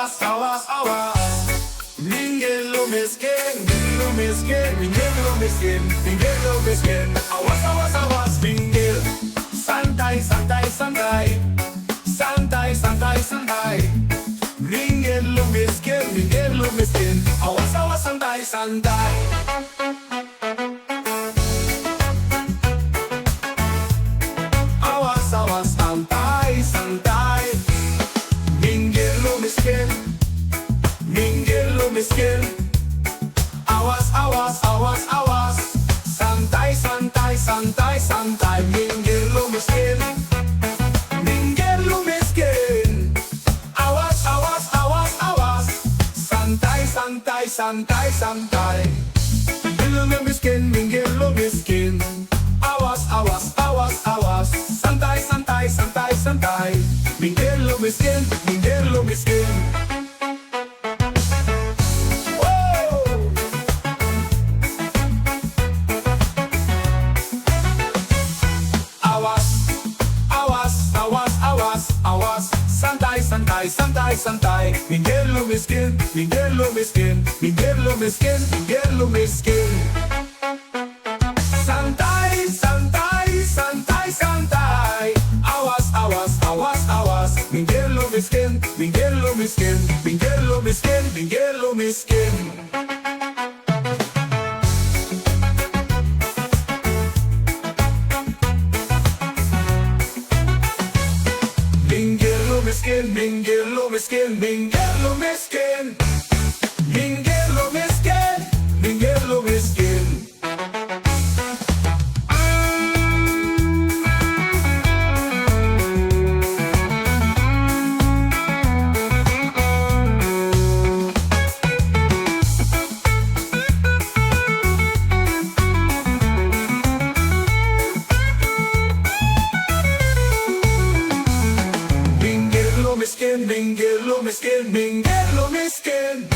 Awas, awas, awas. Minggir lu miskin, minggir lu miskin, minggir lu miskin, minggir lu miskin. Awas, awas, awas, minggir. Santai, santai, santai. Santai, santai, santai. Minggir lu miskin, minggir lu miskin. Awas, awas, santai, santai. Awas, awas, santai, santai. Minggir lu miskin, minggir lu miskin. Awas, awas, awas, awas. Santai, santai, santai, santai. Minggir lu miskin, minggir lu miskin. Awas, awas, awas, awas. Santai, santai, santai, santai. Minggir lu miskin, minggir lu miskin. Awas, awas, awas, awas. Santai, santai, santai, santai. Minggir lu miskin, minggir lu miskin. Wow! Awas, awas, awas, awas, awas. Santai, santai, santai, santai. Minggir lu miskin, minggir lu miskin, minggir lu miskin, minggir lu miskin. Santai, santai, santai, santai. Awas, awas, awas, awas. Minggir lu miskin, minggir lu miskin, minggir lu miskin, minggir lu miskin. Minggir lu miskin, minggir lu miskin, minggir lu miskin. Minggir lu miskin, minggir lu miskin. Minggir lu miskin, minggir lu miskin, minggir lu miskin.